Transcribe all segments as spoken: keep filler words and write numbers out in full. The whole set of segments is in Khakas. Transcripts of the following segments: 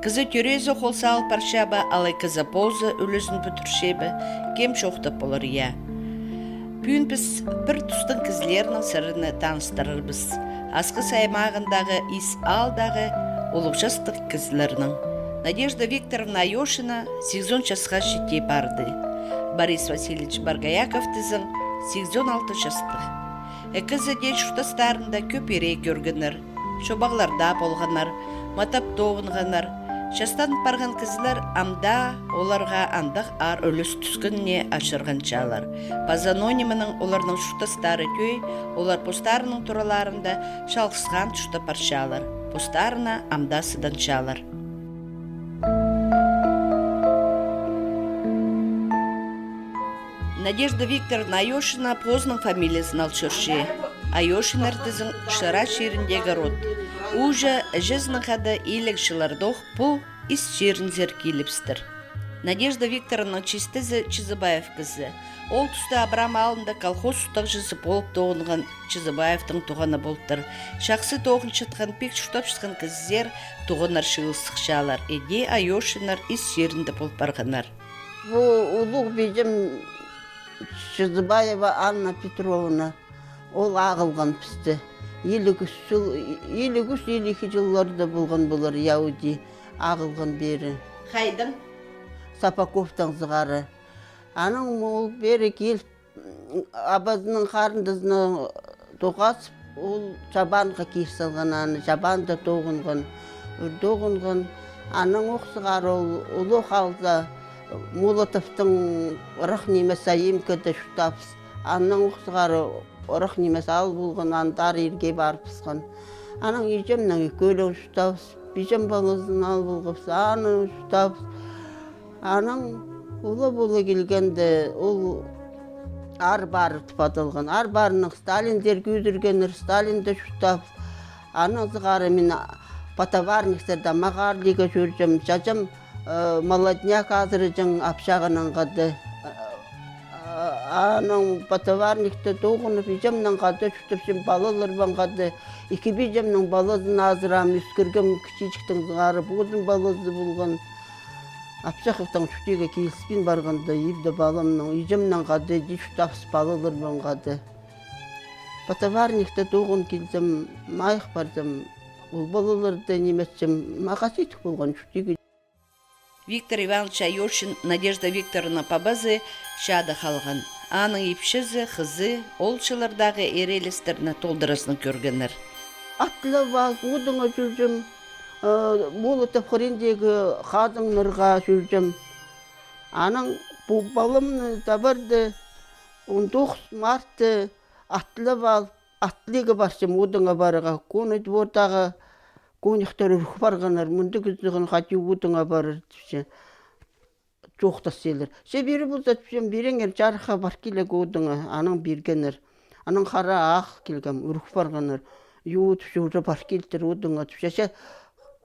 Кізі тӧреезі хол салып парча ба, алай кізі позы ӱлӱзін пӱдірче бе, кем чоохтап полар, я. Пӱӱн піс пір тустың кізілерінің сірерні таныстырарбыс. Асхыс аймағындағы Ис аалдағы улуғ частығ кізілернің. Надежда Викторовна Айошина сигізон часха читі парды. Борис Васильевич Боргояков тізең сигізон алты частығ. Ікізі дее чуртастарында кӧп ирее кӧргеннер, чобағларда полғаннар, матап тоғынғаннар. Частанып парған кізілер амда оларға андағ аар ӱлӱс тӱскеніне ачырғанчалар. Паза ноо нимедең оларның чуртастары тӧӧй, олар постарының тураларында чалғысхан туста парчалар, постарына амда сыданчалар. Надежда Викторовна Айошина позының фамилиязын ал чӧрче. Айошиннар тізең Шира чиріндегі род. Ууҷа іҷезінең хада иліг чыллардох пу Ис чирінзер килібістір. Надежда Викторовнаның чистезі Чизыбаев кізі. Ол туста Абрам аалында колхоз устағҷызы полып тоғынған Чизыбаевтің туғаны полтыр. Чахсы тоғынчатхан, пик чуртапчатхан кізізер, туғаннар чыылыс сыхчалар. Іди Айошиннар Ис чирінде пол парғаннар. Пу улуғ пиҷем Чизыбаева Анна Петровна. Ол ағылған пісті. Иліг ӱс чыл, иліг ӱс, иліг ікі чылларда полған полар, я, іди ағылған пеер. Хайдаң? Сапаковтаң сығара. Анаң ол пеер киліп, абазының харындазынаң тоғасып, ол Чабанға кир салған аны, Чабанда тоғынған, ӱр тоғынған. Анаң ох сығара ол улуғ аалза, Молотовтың ырах нимезі Аимкада чуртабыс. Анаң ох сығара ырах нимес аал полған, андар ирге парыбысхан. Анаң иҷемнең ікӧлең чуртабыс, пиҷем палазын ал полғабыс, аны чуртабыс. Анаң ула-пула килгенде, ол Ар Пары тіп адалған. Ар Парынаң Сталинзер кӧдіргеннер, Сталинде чуртабыс. Анаң сығара мин, а, по товарниктерде мағарлиға чӧрҷем, чачам, э, молодняк азыраҷаң апчағынаң хада. Анаң по товарникте тоғынып, иҷемнең хада чуртапчам, палаларбаң хада. Ікі пиҷемнің палазын азыраам, ӧскіргем, кічіҷектең сығара позының палазы полған. Апчахтаң чуртирға киліспин парғанда, ибде паламнаң, иҷемнең хада, іди чуртабыс палаларбаң хада. По товарникте тоғын килзем, майых парзам, ол палаларды ниме итчем, мағаа сидік полған чуртирға. Виктор Иванович Айошин, Надежда Викторовна пабазы, чаада халған. Аның ипчізі, хызы ол чыллардағы иреелестерні толдыразынаң кӧргеннер. Атлап ал, одыңа чӧрҷем, э, Молотов хыриндағы хазыңнарға чӧрҷем. Анаң пу паламны табарды, он тоғыс мартта атлап ал, атлиға парчам одыңа парарға. Конный двордағы конюхтар ӱрӱк парғаннар, мындағ кізі хайди одыңа парар, тіпче. Чоохтасчалар. Че пирер полза, тіпчем, пиріңер, чарыхха пар килерге одыңа, анаң пиргеннер. Анаң хара ағыл килгем, ӱрӱк парғаннар. Ю, тіпче, уже пар килтір одыңа, тіпче. Че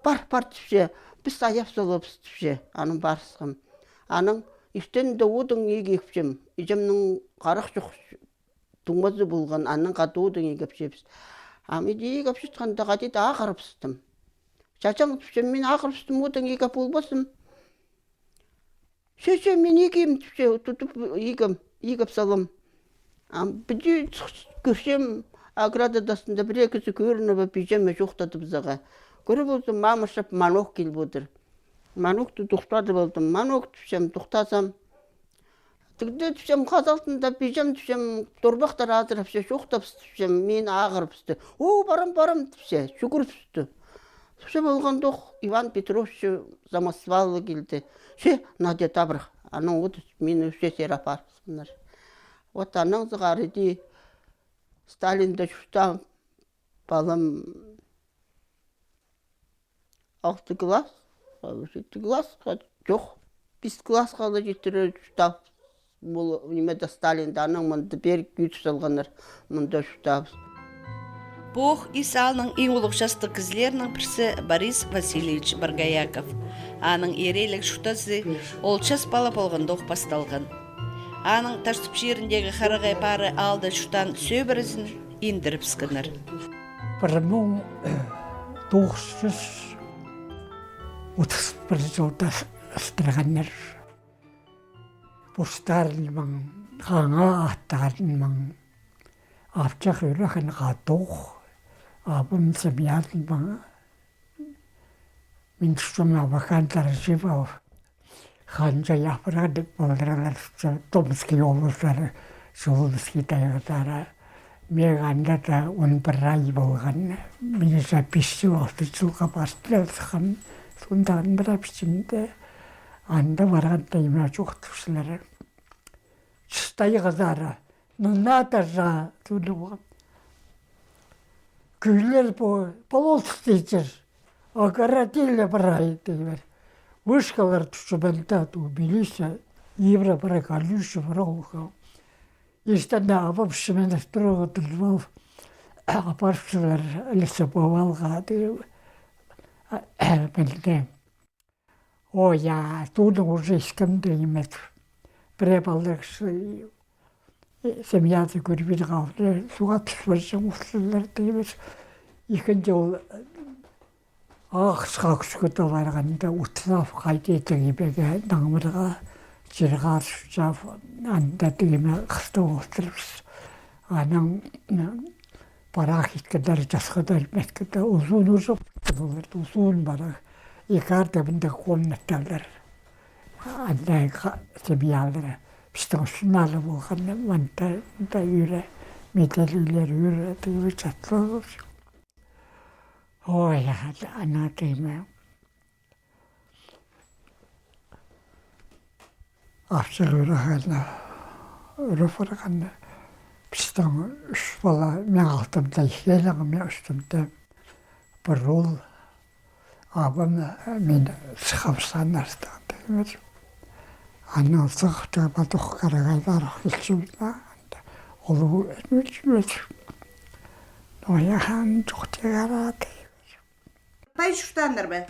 пар, пар, тіпче, піс аяп салабыс, тіпче. Анаң парысхам. Анаң иртенінде одың игіпчем. Иҷемнің харах чох туңмазы полған, анаң хада одың игіпчебіс. Ам іди игіп чатханда, хайди-да ағырыбыстым. Чачаң, тіпчем, мин ағырыбыстым, одың игіп полбассым. Че, че, мин игем, тіпче, тудып игем, игіп салам. Ам піди кӧрчем, ограда тастында пірее кізі кӧрініп, пиҷеме чоохтадыбызарға. Кӧріп одырзам, мама шап манок киліп одыр. Манокты тохтадып алдым. Манок, тіпчем, тохтазам. Тігде, тіпчем, хазалтында пиҷем, тіпчем, торбахтар азырапча, чоохтабыс, тіпчем, мин ағырыбысты. О, парам, парам, тіпче, чӱгӱрібісті. Тіпче, полғандох, Иван Петрович самосвалы килді. Че, Надя, табырах, анаң одыр, мині ӱс сер апарыбысханнар. Вот анаң сығара іди Сталинде чуртаам, палам. Алты класс, читі класс, чох, пис классха ла читіре чуртаабыс. Пу нимеде, Сталинде, анаң мында пеер кӧдір салғаннар, мында чуртаабыс. Пу ох Ис аалның иң улуғ частығ кізілерінің пірсі Борис Васильевич Боргояков. Аның ирееліг чуртазы ол час пала полғандох пасталған. Аның Таштып чиріндегі Харағай Пары аалда чуртаан сӧбірезін индірібіскеннер. Пір муң тоғыс чӱс Отыс пір чылда ыстырғаннар. Постарын маң, хаңа аттарын маң. Апчах ӱрехін хатох, абым семьязын маң. Мин чуртаам, абахандар чыып ал. Ханҷа апарған поларлар, Томский областьтар, Чулымский тайғазар. Мин анда даа он пір ай полған. Мин же пис чыл, алты чылға парып сыххам, сонда андыра пічімде. Анда парғанда ниме чоохтапчалар. Чыс тайғазар. Ну, надо же, тудуға. Кӱйлер по, полосы тиҷер. Огородили прай, тиҷер. Вышкалар тутча, бенда ту, билисе, ибіре прай, колючий проволока. Истен дее абам шеменес турарға тудып ал. Апарчалар лесоповалға, тиҷер. Бенде. О, я, тудың уже искем дее нимес. Пірее палалар, семьязы кӧрбин халды, суға тӱс парҷаң устылар дее нимес. Ікінҷі ол ағасха кӱскӱ таа парғанда, утсап, хайди тігі ибге наңмырға, чирға сӱрче, анда тігі ниме хыстап олтырыбыс. Анаң, м, парах иткеннер, часханнар, мескеннер, узун уже полар, узун парах. Ікі артында комнаталар. Анда ха-, семьялар. Пістің ӱчӱн ала полған, мында, мында ӱре, меделилер ӱре, тігі чатлығ. Ой, ана тігі ниме. Апчах ӱрехін, ӱреп парған. Пістің ӱс пала, мин алтымда, ікі ле, мин ӱстӱмде. Пір оол, абам, мин сыххам саннарыстаң, тігі ниме. Анаң сығып тігі патох карағайдар килчебіс. Ол ӱчӱн. Нояхан чох тігі арада. Пай чуртааннар ба?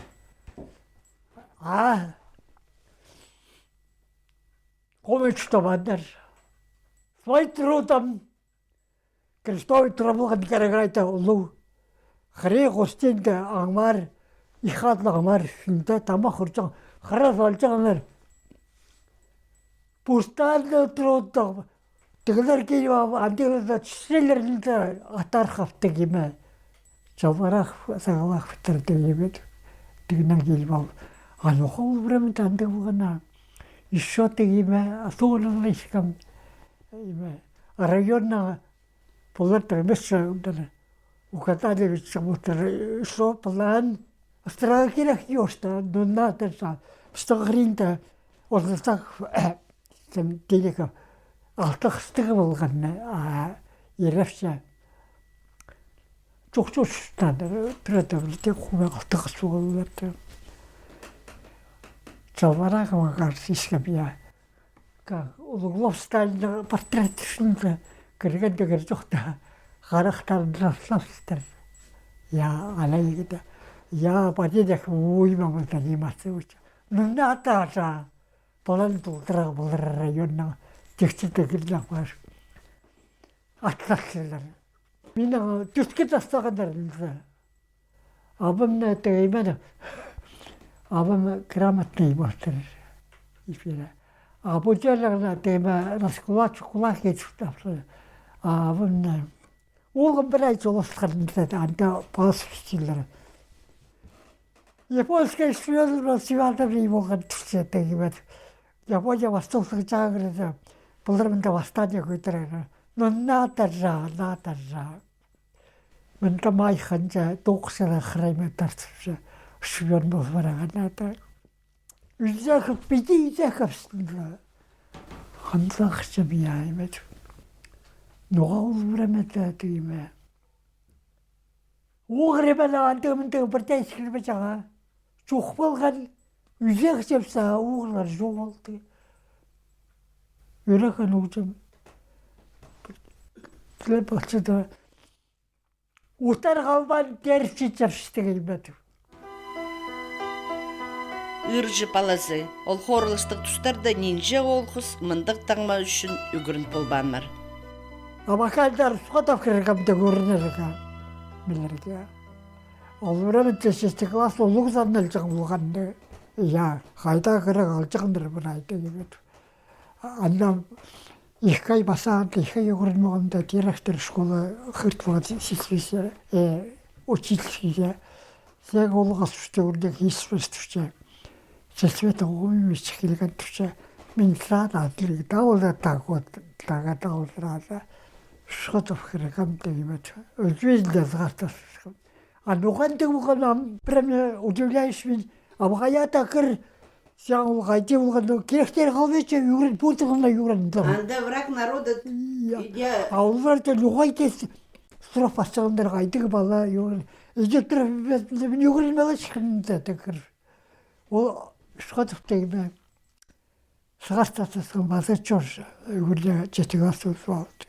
А? Хомай чуртабааннар. Свой трудом. Крестовый тура полған карағайда улуғ. Хыри хостинда аңмар, ікі хатлығ аңмар ӱстӱнде тамах хурчаң, хыра салчаңнар. Пустарны трудтығ. Тігілер киліп, андағларда чіселерінде аттар хап тігі ниме. Чалбарах, сағалах пітір тігі ниме. Тігінең киліп ал. А ноға ол времяда андағ полған на. Ещё тігі ниме, особенно искем. Ниме, районнаң полар тігі ниме, че, указание вет чоғыл тір, ещё план. Ыстырарға кирек ёшта, ну, надо же. Пістің хыринда, ол сағ, Тем, тилігі алтығыстығ полған, а, ирепче. Чох-чох, чуртааннар, пірее-пірее хомай алтығыс полғаннар. Чалбарағыма карчы искем, я. Как улуғлап Сталиннің портрет ӱстӱнде кіргенде кір чохта, харахтарын раслапчатыр. Я, алай иді. Я, пойди дек, уймама заниматься уча. Ну, Наташа! Паланы толдыра полар районнаң, тиксі тігілнең пар. Атласчалар. Минің тӱске тастағаннар ниме. Абам на тігі ниме, абам грамотный полтыр. Ипире. А пу черлерде тігі ниме раскулак, чукулак етіп тапты. А абам на Оолғым пір ай чоластығ анда, анда пас пістілер. Японскай шпионлар связанный полған тіпче, тігі ниме. Япония востоксың чағырды. Пулар мында восстание кӧдірер. Ну, на таржа, на таржа. Мында май ханҷа тоғысчылар хырайма тартыпча. Шпион полып парған ата. Ӱзехіп, піди ӱзехіп сынды. Хынзахчым, я, ниме. Ноға ол времяда тігі ниме. Оғыр ниме, андағ-мындағ пірдее искірбе чаға. Чох полған, ӱзехчем саа, оғырлар чоғылды. Ӱреген уҷам. Тілеп алчада. Утар халбаан тер читчебістіг ибет. Ырҷы палазы, ол хорылыстығ тустарда нинҷе оол-хыс мындағ таңма ӱчӱн ӱгрен полбааннар. Абахайдар сходов кіргемде кӧрінерге, милерге. Ол времяда читі класс улуғ саналҷаң полғанда, я, хайда кіріп алҷаңнар прай, тігі ме. Анда ікі ай паза, ікі ай ӱгреніп алғанда, директор школы хығыртпаан, сестрица, э, учительская. Сағаа ол хазыхтығ, ӱр дее хисчебіс тіпче. Сестрица оңымыс килген тіпче. Мин сразу тілге таулы, так вот, тағаа таулы сразу. Что-то в хрекам, тігі ме. Ӱзӱзілді сығарта. А ноға андағ полған, ам, прямо удивляюсь мин. Абахай ата кір, сағаа ол хайди полған, ну, киректер халбаҷаң, ӱгрен, пу тілні ӱгрен, там. Анда враг народа. Я. Иди. А оларда ноға иди с-, сурап пасчаңнар, хайдағ пала, ӱгрен. Иди тур, мин ӱгреніп алчам, тігі кір. Ол что-то тігі ме. Сығарта сасхан паза чӧр, ӱгренерге читі класс узалды.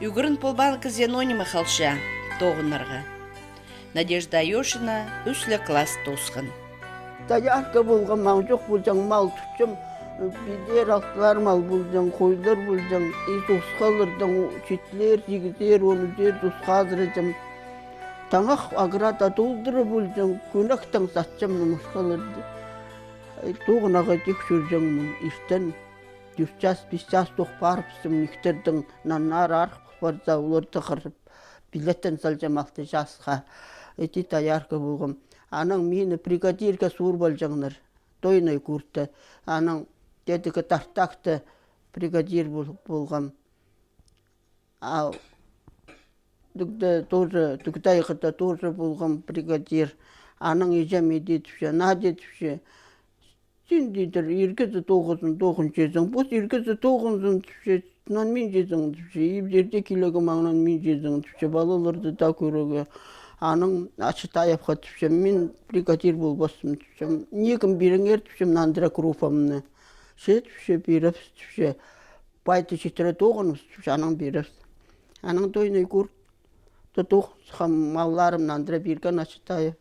Ӱгрен полбаан кізінің ниме халча тоғынарға. Надежда Айошина ӱс ле класс тоосхан. Доярка полғам, маң чох полҷаң, мал тутчам, пиидлер, алтылар мал полҷаң, хойлар полҷаң, и тосхалардаң читлер, сигізер, он ӱзер тосха азыраҷам. Таңах ограда толдыра полҷаң, кӧнектең сатчам нымырхаларды. Ай, тоғынарға тик чӧрҷеңмін, иртен тӧрт час, пис час тоғынып парыбыстым, нихтернің наннары арығ парза, оларды хырып, билеттең салҷам алты часха. Іди доярка полғам. Анаң мині бригадирге суурып алҷаңнар. Дойнай Куртта. Анаң тедігі Тартакта бригадир пол-, полғам. А тігде тоже, тігде айғада тоже полғам бригадир. Анаң іҷем іди тіпче, Надя тіпче. Син, тидір, иргі зе тоғызын тоғынчазың. Пос иргі зе тоғынзын тіпче, нан минчезің тіпче. Ибдерде килеге маңнан минчезің тіпче. Палаларды даа кӧрерге. Анаң Ачытаевха тіпче, мин бригадир полбаспын тіпче. Ниме пиріңер тіпче, нандыра группамны. Че тіпче, пирібіс тіпче. Пайды читіре тоғыныбыс, анаң пирібіс. Анаң Дойнай Куртта тоғынысхам, малларым нандыра пирген Ачытаев.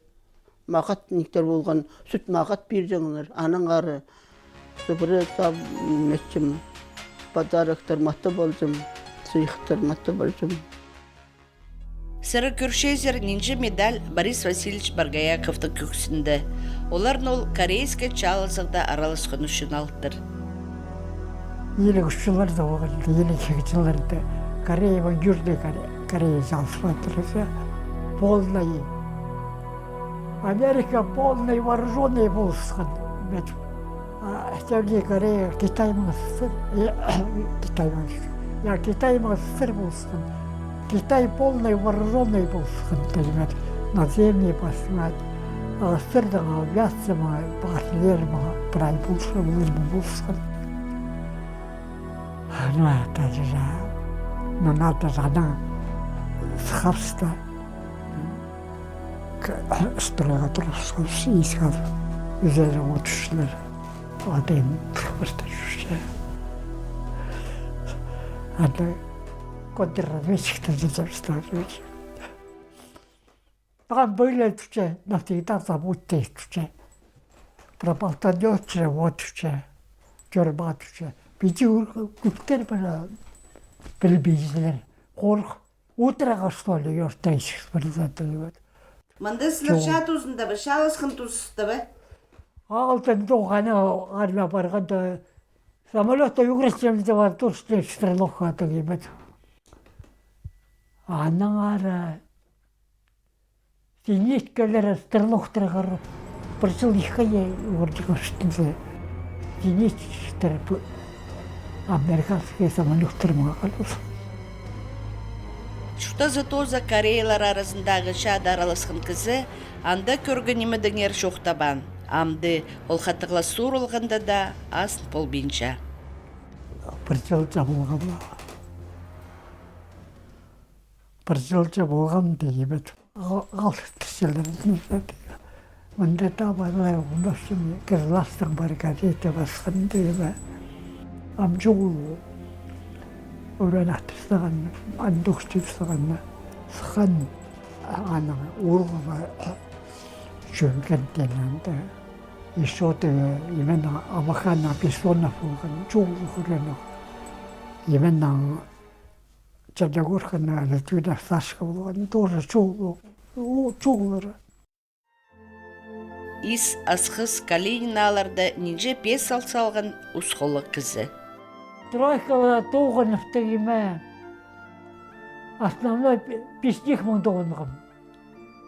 Мағат нихтер полған, сӱт мағат пирҷеңнер. Анаң ары сыбыра сап итчем, подароктар матап алҷам, сыйыхтар матап алҷам. Сірер кӧрчезер, нинҷе медаль Борис Васильевич Боргояковтың кӧксінде. Оларны ол корейскай чаалазығда араласхан ӱчӱн алдыр. Иліг ӱс чылларда полған, иліг ікі чылларда Корея, Южная Корея, Корея чаалас пардыр. Полнай. Америка полнай вооружённый полысхан. А Северная Корея Китайнаң СССР, э, Китайнаң, я, Китайнаң СССР полысхан. Китай полный вооружённый полысхан, тігі ме, наземный посылать. А СССР-ның авиация ма, парсилер ма, прай полысхан, полысхан. Ну, это же, ну, надо же, анаң сыхабысты. К-, стройға турғысхабыс, искал, ӱзер одырчалар. Одын пір чӧрче. Анда контрразведчиктер тіпчебіс. Мағаа пілдірче, навсегда забудьте тіпче. Проболтанётче, вот тіпче. Тюрьма тіпче. Піди ӱр-, кӱктер пір пілбинчелер. Хорых. Утрого, что ли, ёртайчых пір зат, вот. Мында сірер чаа тузында ба, чааласхан тузында ба? Алтын тоғаны армия парғанда самолётта ӱгретчебіс тіп, турча стрелокха тігі ме. Анаң ары зениткалар, стрелоктарға пір чыл ікі ай ӱгренген ӱстӱнде. Зениткалар пу американский самолёттар маңа халды. Чуртазы тооза кореялар аразындағы чаада араласхан кізі анда кӧрген нимедеңер чоохтабаан. Амды ол хатығлас суурылғанда даа азын полбинча. Пір чылҷа полған. Пір чылҷа полған, тігі ме. Ха-, халдырчалар. Мында даа парлар, в общем, кізі ластың пар газета пасхан, тігі ме. Ам чоғыл ӱрен аттыр саған, андох чӧп саған, сыххан, анаң улуғ чӧрген тігі анда. Ещё тігі, именно Абаханнаң Бессонов полған, чоғыл ӱреннең. Именно Черногорканың Литвинов Сашка полған, тоже чоғыл. О, чоғыллары. Ис Асхыс Калинин аалларда нинҷе пес ал салған ус холлығ кізі. Стройкалар тоғынып тігеме. Основной пи-, писних мын тоғынғам.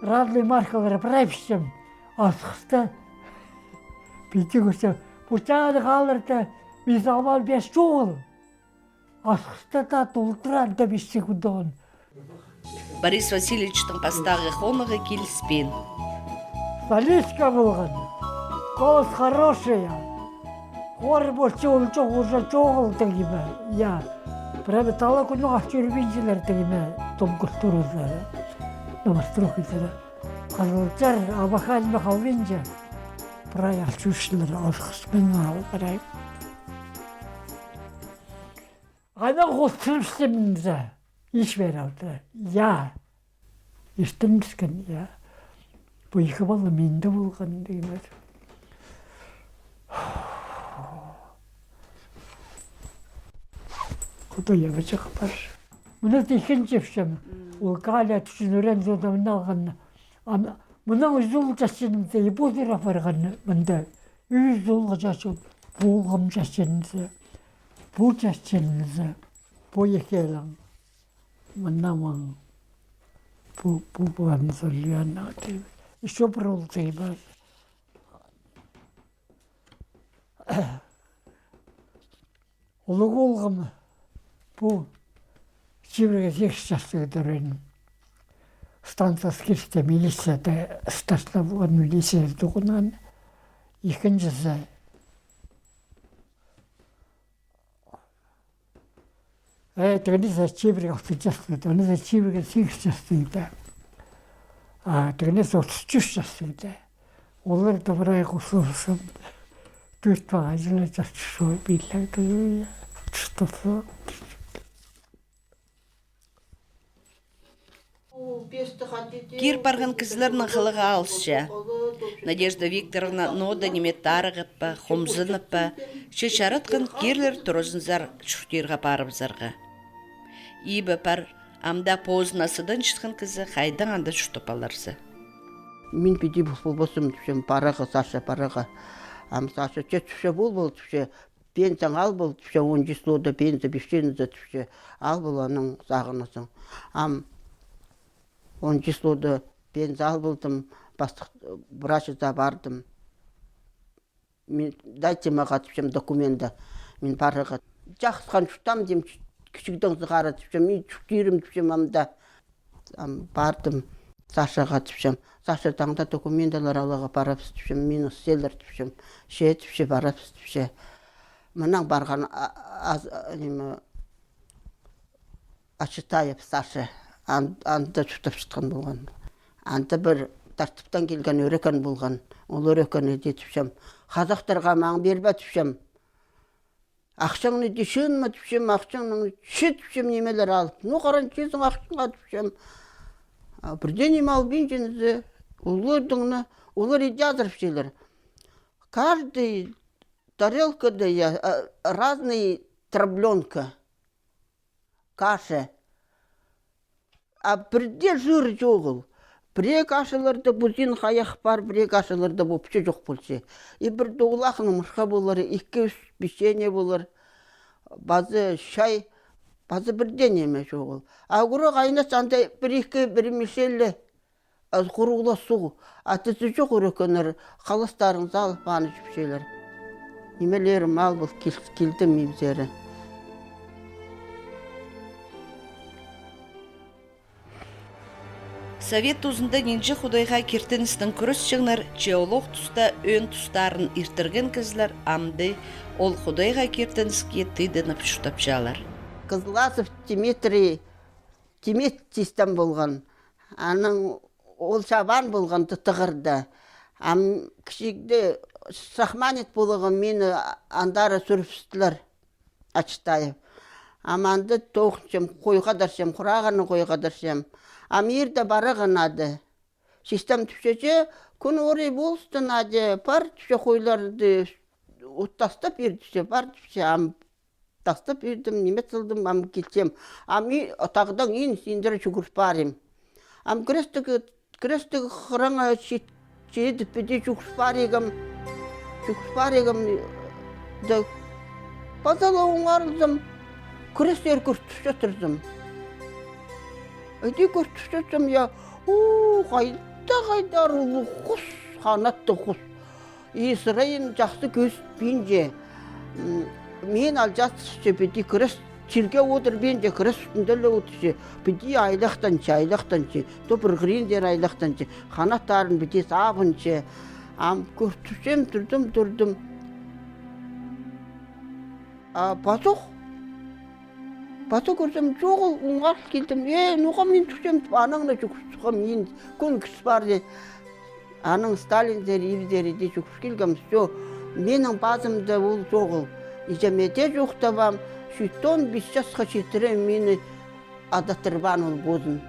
Разный маркалар прай пісчем. Асхыста. Пиди кӧрсе, пу чағдағ аалларда мин салбаам пес чоғыл. Асхыста таа толдыра анда пис секундон. Борис Васильевичтің пастағы хонығы киліспеен. Солистка полған. Голос хорошая. Хор полча, ол чох, уже чоғыл тігеме. Я. Прямо талаа кӱннің ах чӧрбинчелер тігеме. Дом культурызы. Новостройкада. Хазылчар, абаханьма халбинча. Прай ах чӧрчелер, Асхыс пен аал прай. Анаң хостырыбысчам зе, ис пеер алды. Я. Иртірібіскен, я. Пу ікі пала минде полған, тигеннер. Худай абачах пар. Мына тихенчепчем. Ол Галя тӱзін ӱрен сода мына алған. Ам-, мына ӱзіл часчынымда, и пу тура парған мында. Ӱзіл часчын, полғам часчынымда. Пу часчынымда. Пу ікӧлең. Мына маң. Пу, пу, пу аны сольяна. Ещё пір ол тей пар. Улуғ оолғым пу чибіргі сигіс частығда ӱрен. Станция Скирская милицияда старшина полған, милицияда тоғынған. Ікінҷізі, э, тігінізі чибіргі алты частығда, тігінізі чибіргі сигіс частығда. А тігінізі отыс ӱс частығда. Олар да прай хосылысым. Тӧрт пағаа чыл чатчы шой пиллерді. Что-то. Кир парған кізілернің хылығы алысча. Надежда Викторовна нода ниме тарығып па, хомзынып па, че чаратхан кирлер туразынзар чуртирға парыбызарға. Ибі пар, амды позына сыданчатхан кізі хайдаң анда чуртап аларза. Мин піди пол полбассым, тіпчем, парарға, Саша, парарға. Ам Саша, че, тіпче, пол, пол, тіпче, пензияң ал пол, тіпче, он числода пензия пирчезер, тіпче, ал пол, анаң сағынарзың. Ам он числода пензия ал полдым, пастых врачта пардым. Мин, дайте мағаа, тіпчем, документы. Мин парарға. Чахсхан чуртам, тим, кічігдең сығара, тіпчем, мин чуртирым, тіпчем, амды. Ам пардым Сашаға, тіпчем. Саша, таңда документілер аларға парабыс, тіпчем, мині ысчалар, тіпчем. Че, тіпче, парабыс, тіпче. Мынаң парған, а, а, ниме, Ачытаев Саша, ан-, анда чуртапчатхан полған. Анда пір Тартыптаң килген ӧрекен полған. Ол ӧрекен іди, тіпчем, хазахтарға маң пирбе, тіпчем. Ахчаңны іди, чыынма, тіпчем, ахчаңның, че, тіпчем, нимелер алып. Ну, харан чыызың ахчаңа, тіпчем. А пір дее ниме албинчам зе, оларның на, олар іди азырапчалар. Каждый тарелкада, я, а, разный дробленка. Каша. А пірде чыыр чоғыл. Пірее кашаларда пузин хайах пар, пірее кашаларда вообще чох полча. И пірде улахның мырха полар, ікі-ӱс печенье полар. Пазы чай, пазы пірдее ниме чоғыл. А кӱре хайнас анда пір-ікі, пір мешелле Аз хуруғла суғ, а тізі чох ӧрекеннер, халастарын салып, аны чіпчелер. Нимелерім ал пол кил-, килдім ибзері. Совет тузында нинҷе худайға киртіністең кӱресчеңнер, че олох туста ӧӧн тустарын иртірген кізілер амды ол худайға киртініске тыдынып чуртапчалар. Кызласов Дмитрий Тимет тистем полған. Анаң ол чабан полған ты-, тығырда. Ам кічігде шахманец полған, мині андары сӱрібістілер, Ачытаев. Ам анда тоғынчам, хойға даарчам, хурағаны хойға даарчам. Ам ирде парарға нады. Систем тіпче, че кӱн орай полысты, Надя, пар, тіпче, хойларды от тастап пир, тіпче, пар, тіпче, ам тастап пирдім, ниме салдым, ам килчем. Ам и тағдаң иин синдіре чӱгӱр парим. Ам кӱрестігі Крестіг хыраңа чит-, чидіп, піди чӱгӱр паригам, чӱгӱр паригам, да паза ла оңарылзам, крестер кӧртіп чатырзам. Іди кӧртіп чатсам, я, у, хайда, хайдар улуғ хус, ханаттығ хус. И сырайын чахсы кӧзітпинче. М, мин алҷаасча, піди крест чирге одырбинча, крест ӱстӱнде ле одырча. Піди айлахтанча, айлахтанча. То пір хыринзар айлахтанча. Ханаттарын піди сабынча. Ам кӧртіпчем, турдым, турдым. А пазох Пазох кӧрзем, чоғыл, оңарыл килдім. Э, ноға мин тіпчем, анаңна чӱгӱр сыххам, мин кӧнікчем парза. Анаң Сталинзер, ибзер, іди чӱгӱр килгем, всё. Минің пазымда ол чоғыл. Іҷеме дее чоохтабаам, читон пис часха читіре мині адаттырбаан ол позын.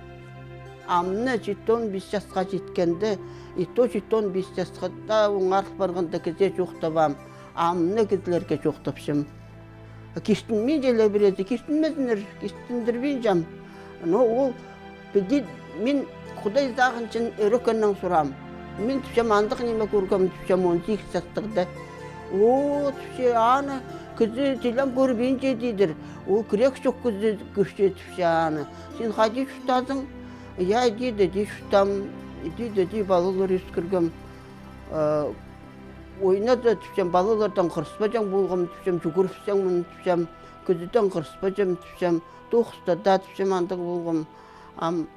Амды читон пис часха читкенде, и то читон пис часха даа оңарыл парғанда кізее чоохтабаам. Амды кізілерге чоохтапчам. Кистінминчелер піреезі, кистінмезіннер, кистіндірбинчем. Но ол піди, мин Худай сағынчын ӧрекеннең сураам. Мин тіпчем, андағ ниме кӧргем, тіпчем, он сигіс частығда. О, тіпче, аны кізі тілем кӧрбинче, тидір. Ол кірек чох кізі кӧрче, тіпче, аны. Син хайди чуртазың? Я, тиді, іди чуртаам, тиді, іди палалар ӧскіргем. Э, ойнада, тіпчем, палалардаң хырыспаҷаң полғам, тіпчем, чӱгӱрібіссең мин, тіпчем, кізідең хырыспаҷам, тіпчем, тоғыста даа, тіпчем, андағ полғам. Ам,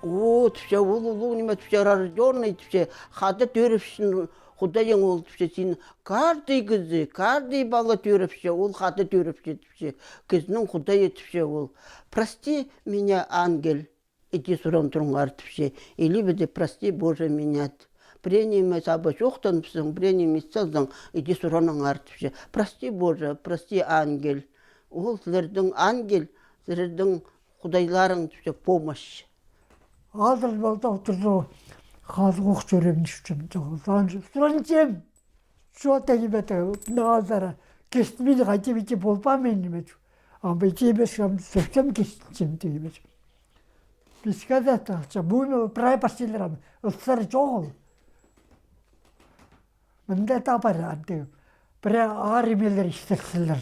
о, тіпче, ол улуғ ниме, тіпче, рождённый, тіпче, хада тӧріпчең Худайың ол, тіпче, син, каждый кізі, каждый пала тӧріпче, ол хада тӧріпче, тіпче, кізінің Худайы, тіпче, ол. Прости меня, ангел. Іди суран турыңар, тіпче. Или піди, прости, Боже, меня. Пірее ниме саба чоохтаныбыссаң, пірее ниме ит салзаң, іди сураныңар, тіпче. Прости, Боже, прости, ангел. Ол сірернің ангел, сірернің худайларың, тіпче, помощь. Адыр балда одырза, хазығ ох чӧрем, тіпчем, тоғызан чыл. Суранчам. Чо тегібе тігі, мына азара кистінмин, хайди-пиди полбаам мин, ниме чу. Ам піди иберчем, сӧксем кистінчем, тегібе чу. Піске дее тахча, пу прай пастилер ам, ыссар чоғыл. Мында даа пар, андағ. Пірее аар нимелер истірзелер.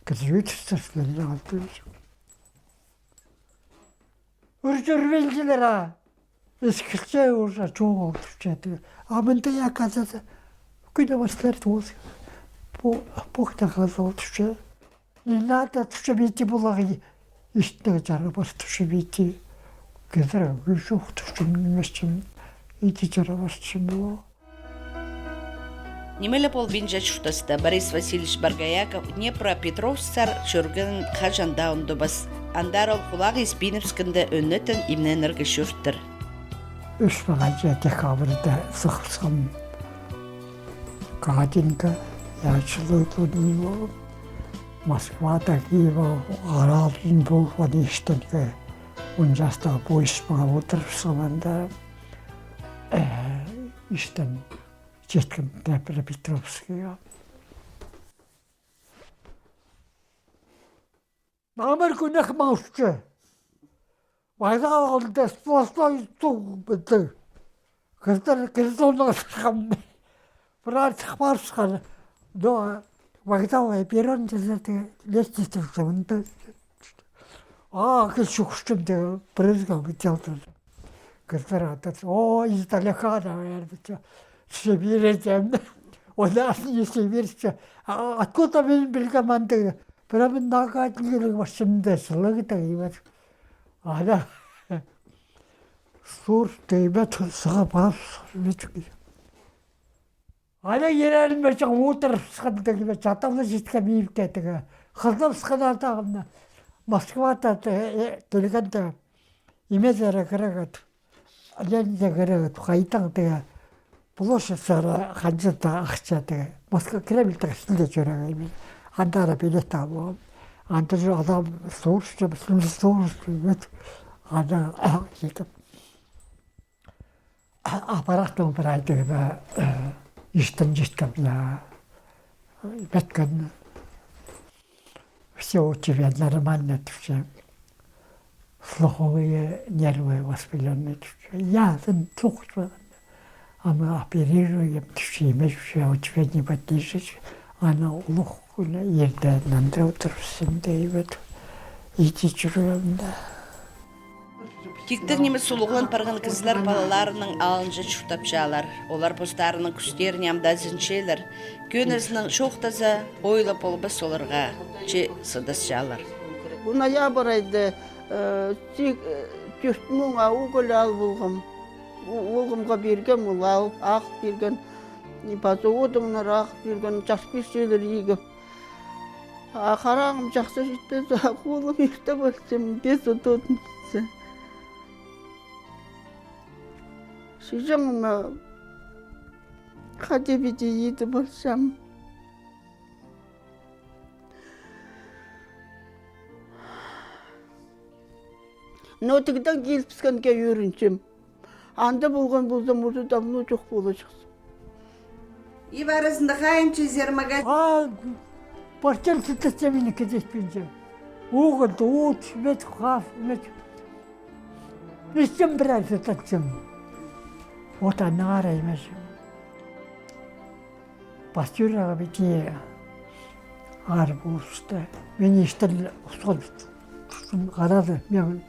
Кізі ӧдірзелер, андағ. Ӱр чӧрбинчелер, а. Іскілче уже чоғыл тіпче. А мында, оказывается, кӱні пастар тоғыс. Пу, пу хада хазал тіпче. Не надо тіпче, піди поларға, истіг чара пар тіпче, піди. Кізі кӱс чох тіпче, нимес чім, іди чара пар тіпче, поларға. Ниме ле полбинча чуртаста. Борис Васильевич Боргояков Днепропетровсксар чӧргенін хаҷан даа ундубас. Андар ол хулағы испинібіскенде ӧнетін имненерге чӧртір. Ӱс муңынҷы декабрьда сығыбысхам Катинка, я, чылығ тудым ол. Москвада Киевке аралдын полған, Иштенге. Он частағы поезд маңа одырыбысхам анда. Э, Иштен читкем Днепропетровскіге. Мамыр кӱнек маусчы. Вокзал алнында сплошной суғ пілді. Кізілер кірзе, оңнастырғам. Пір артых парысхан. Но вокзал, перрон тізерде, лестница чоғында. А, кіл чӱгӱрчем дее, пірігем, итчелдім. Кізілер айтады, о, издалека, наверное, чё, Сибирь тем. Олар не Сибирь, чё. А откуда мин пілгем андағ? Прямо нога килерге парчам даа, чылығ таа, ибет. Ана, сур, тейбет, сығып алып, ибет. Ана иренмеҷең одырыбысханда, ибет, чаталла читкем ибге тігі. Хызыбысхан андағына. Москвада, э, килгенде, ниме чирге кірерге. Ленинге кірерге, хайдаң тігі. Площадь сары ханҷа даа ахча тігі. Москва, Кремльдің істінде чӧрерге, ибет. Андар билет алып алғам. Анда чо адам суғыс, суғыс, ибет. Анда, а, читіп. А, аппараттың пір ай тігі, э, Иштен читкем, я, піткен. Всё у тебя нормально, тіпче. Слуховые нервы воспалённые тіпче. Язын чох чоғын. Аны оперировать тіпче, ниме тіпче, очередь не подлежит. Аны улуғ кӱні ирде нандыра одырыбысчам, дей, вот. Иди чӧргем дее. Тиктең нимес улуғлан парған кізілер палаларының алнынҷа чуртапчалар. Олар постарының кӱстеріне ам даа сенчелер. Кӧнізінең чоохтаза, ойлап полбас оларға, че сыдасчалар. Пу ноябрь айда, э, тик, э, тӧрт муңа уголь ал полғам. У-, оолғымға пиргем, ол ал, ағыл пирген. И паза одыңнар ағыл пирген, час пирчелер игіп. А харағым чахсы читпезе, а холым иртіп алчам, пес от одынҷы. Чиҷеңме хайди-биди идіп алчам. Но тігдең килібіскенге ӧрінчем. Анда полған полза, может, давно чох полҷых. И варазында хайынча сірер магазин? А, портфель сататчам, мині кізетпинче. Оғылды от, мет, хап, мет. Істем прай сататчам. Вот аннаңар аймас. Пастырға пиди аар полысты. Мин истіл усхол тустым, харады. Мин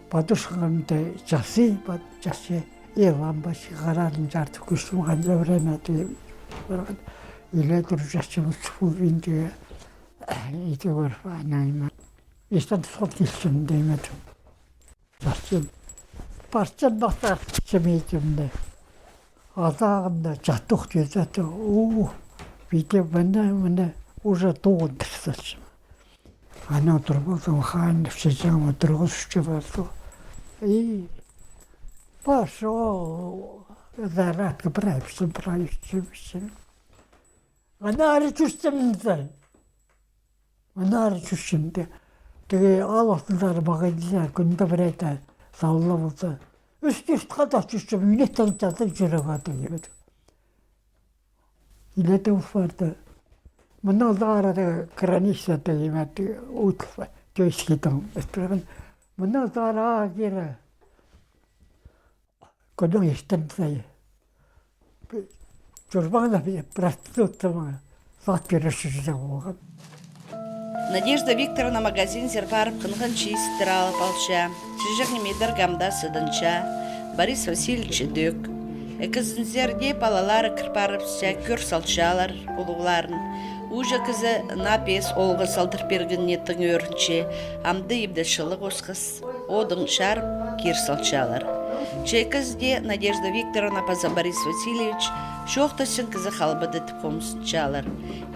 подушкамда часы, под-, часы, и лампочка, харадым, чарты кӱстім, ханҷа время тігі парған. Иле тур часчым, сулвинде. Иди кӧр, анайма. Истен сол килчем, дейме. Парчам, парчам, пастап чімейдімде. Азағында чатох тезеті, у, пиди мына, мына, уже тоғын тірсілчем. Ана турғызым, хан, чечең, турғызып чіберді. И пошёл, зарядка, прай пісім, прай пісім, пісім. Ана ары чӧрчем зе. Ана ары чӧрчем де. Тігі алыптар мағаа килзе, кӱнде пір айда салла полза. Ӱс-тӧрт хада чӧрчем, ӱнеттен чатыр чӧрерге тігі. Иле де ус парды. Мыннаң сығара тігі граница тігі, ниме, тігі, Утов, Тӧскейдің. Мыннаң сығара ағаа кире. Кӱннің иртен сай. Чурбаңда проституцияға сағат пирер чирде полған. Надежда Викторовна магазинзер парып, хынған чиистер алып алча. Чиҷең нимедерге ам даа сыдынча. Борис Васильевич ідӧк. Ікізінзер дее палалары кір парыбысча, кӧр салчалар улуғларын. Ууҷа кізі наа пес оолға салдыр пиргеніне тың ӧрінче, амды ибде чылығ осхас. Одың чарып, кир салчалар. Че ікізі дее, Надежда Викторовна паза Борис Васильевич, чоохтасчаң кізі халбады тіп хомзынчалар.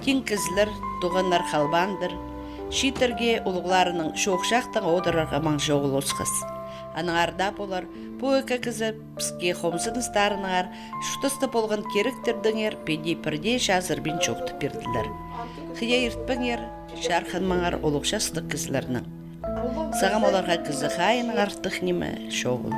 Тиң кізілер, туғаннар халбаандыр. Чииттерге улуғларының чоох-чаахтаң одырарға маң чоғыл осхас. Аннаңар даа полар, пу ікі кізі піске хомзыныстарынаңар чуртаста полған киректердеңер піди пірдее чазырбин чоохтап пирділер. Хыйа иртпеңер, чарханмаңар улуғ частығ кізілернең. Сағам оларға кізі хайинаң артых ниме чоғыл.